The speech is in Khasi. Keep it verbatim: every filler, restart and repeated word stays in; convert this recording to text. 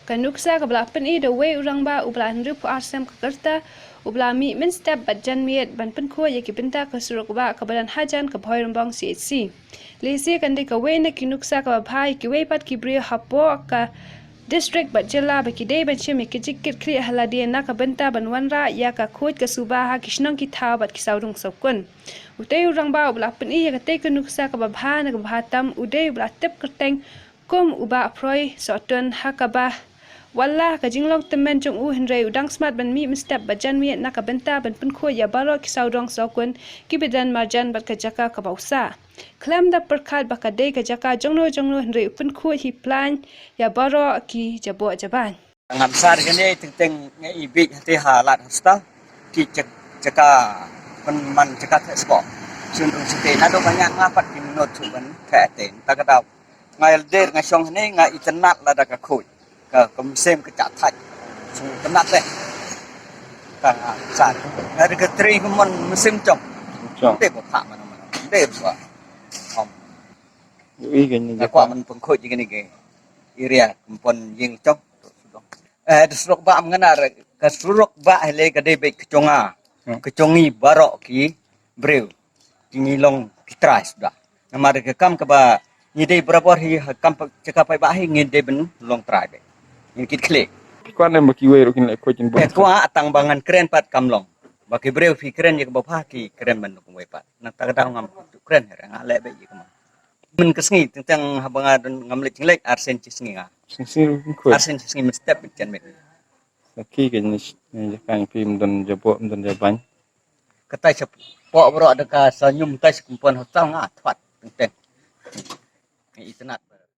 Ka nuksa kaba la pyni da uwei u rangbah uba la hynriewphew ar snem ka rta, uba la mih mynstep bad janmiet ban pynkhuid ïa ki bynta ka surok bah kaba don hajan ka Bhoirymbong C H C. Lehse kan dei kawei na ki nuksa kaba bha ïa kiwei pat ki briew hapoh ka district bad jylla ba ki dei ban shim ïa ki jingkitkhlieh ha lade na ka bynta ban wanrah ïa ka khuid ka suba ha ki shnong ki thaw bad ki sawdong sawkun. Utei u rangbah uba la pyni ïa katei ka nuksa kaba bha na kaba bha tam u dei uba la tip kyrteng kum u Bah Proi Sohtun, ha kaba watla ka jinglong tymmen jong u, hynrei u dang smat ban mih mynstep bad janmiet na ka bynta ban pynkhuid ïa baroh ki sawdong sawkun kiba don marjan bad ka jaka kaba u sah. Khlem da pyrkhat ba ka dei ka jaka jongno jongno, hynrei u pynkhuid hi plain ïa baroh ki jaboh jaban. Ngam sar kane, teng teng nga i beit hate ha lad hostel. Ki jaka, jaka pynman jaka theh sport. Sun rung site na do banyak nga pat ki minot su ban theh te. Ta ka daw nga der nga shong hane, nga itynnat lada ka khuid. Ka, ka mynsiem ka chah thait. Shu itynnat te. Ka nga sar. Nga da ka tri ka mon mynsiem chong. Chong. Te ba pha mano mano. Te ba. Om. Ui, kane nga jaka. Kwah ban pynkhuid kane ka area, kum pon ïing chong. Eh, da surok bah, mngana re, ka surok bah hale ka dei beit ka chonga. Hmm. Ka chongi baroh ki briew. Ki ngi long ki trai suda. Namar ka kam kaba ngi dei barabor hi, ha kam pa, jaka paidbah hi ngi dei ban long trai beit. Ngi kit khlieh. Ki kwah ne ba kiwei ruh kin leh khuid kin bun. Eh, kwah tang ba ngan kren pat kam long. Ba ki briew phi kren ïa kaba bha ki kren ban long wei pat. Na ta ka daw ngam kren, nga leh beit ïa kama. Mynta ka sngi, teng teng haba nga don ngam leit jingleit, ar sen shi sngi nga. Shi sngi ruh kin khuid. Ar sen shi sngi mynstep kin jan miet. Sakhi ka jinis, eh, jaka phi ym don jaboh, ym don jaban. Katai shapoh baroh da ka sha ñium, katai sha kum pon hostel nga thwat teng teng. Ngi itynnat.